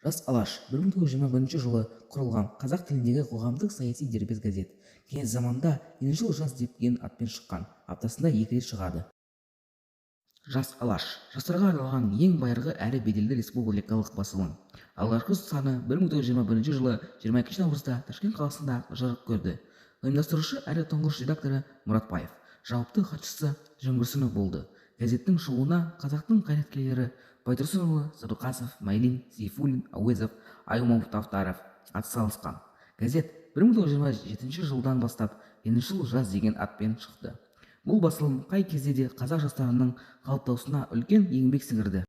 Жас Алаш 1921 жылы құрылған қазақ тіліндегі қоғамдық-саяси дербес газет. Кеңес заманында Лениншіл жас деген атпен шыққан. Аптасына екі рет шығады. Жас Алаш – жастарға арналған ең байырғы әрі беделді республикалық басылым. Алғашқы саны 1921 жылы 22 наурызда Ташкент қаласында жарық көрді. Ұйымдастырушы әрі тұңғыш редакторы Мұратбаев, жауапты хатшысы Жаңбырсынов болды. Газеттің шығуына қазақтың қайраткерлері Байтұрсынұлы, Сәдуақасов, Майлин, Сейфуллин, Әуезов, Аймауытовтар атсалысқан. Газет 1927 жылдан бастап «Лениншіл жас» деген атпен шықты. Бұл басылым қай кезде де қазақ жастарының қалыптасуына үлкен еңбек сіңірді.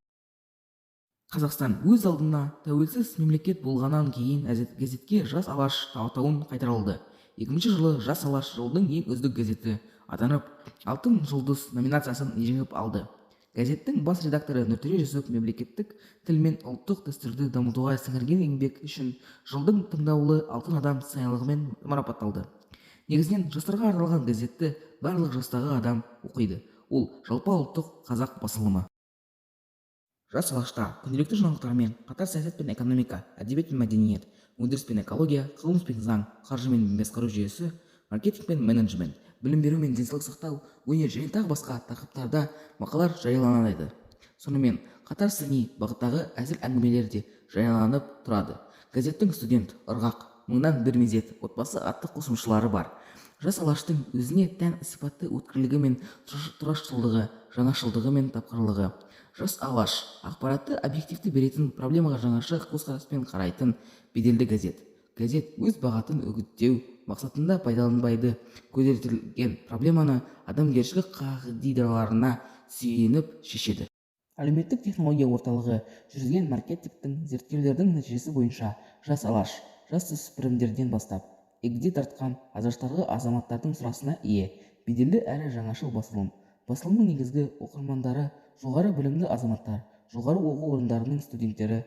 Қазақстан өз алдына тәуелсіз мемлекет болғаннан кейін газетке «Жас Алаш» атауын қайтарылды. 2000 жылы «Жас Алаш» жылдың ең үздік газеті атанып, «Алтын жұлдыз» номинациясын жеңіп алды. Газеттің бас редакторы Нұртөре Жүсіп мемлекеттік тіл мен ұлттық дәстүрді дамытуға сіңірген еңбегі үшін жылдың таңдаулы алтын адам сыйлығымен марапатталды. Негізінен жастарға арналған газетті барлық жастағы адам оқиды. Ол жалпыұлттық қазақ басылымы. «Жас Алашта» күнделікті жаңалықтармен қатар саясат пен экономика, әдебиет пен мәдениет, өндіріс пен экология, қылмыс пен заң, қаржы мен басқару жүйесі, маркетинг пен менеджмент, білім беру мен денсаулық сақтау, өнер және тағы басқа тақырыптарда мақалалар жарияланады. Сонымен қатар сыни бағыттағы әзіл әңгімелер де жарияланып тұрады. Газеттің «Студент», «Ырғақ», «Мыңнан бір мезет», «Отбасы» атты қосымшалары бар. «Жас Алаштың» өзіне тән сипаты өткірлігі мен турашылдығы, жаңашылдығы мен тапқырлығы. «Жас Алаш» ақпаратты объективті беретін, проблемаға жаңаша көзқараспен қарайтын беделді газет. Газет өз бағытын үгіттеу мақсатында пайдаланбайды, көтерілген проблеманы адамгершілік қағидаларына сүйеніп шешеді. Әлеуметтік технология орталығы жүргізген маркетингтік зерттеулердің нәтижесі бойынша «Жас Алаш» жасөспірімдерден бастап егде тартқан жастағы азаматтардың сұранысына ие беделді әрі жаңашыл басылым. Басылымның негізгі оқырмандары жоғары білімді азаматтар, жоғары оқу орындарының студенттері,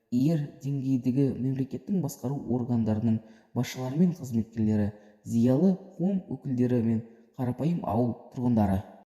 әр деңгейдегі мемлекеттік басқару органдарының басшылары мен қызметкерлері, зиялы қауым өкілдері мен қарапайым ауыл тұрғындары.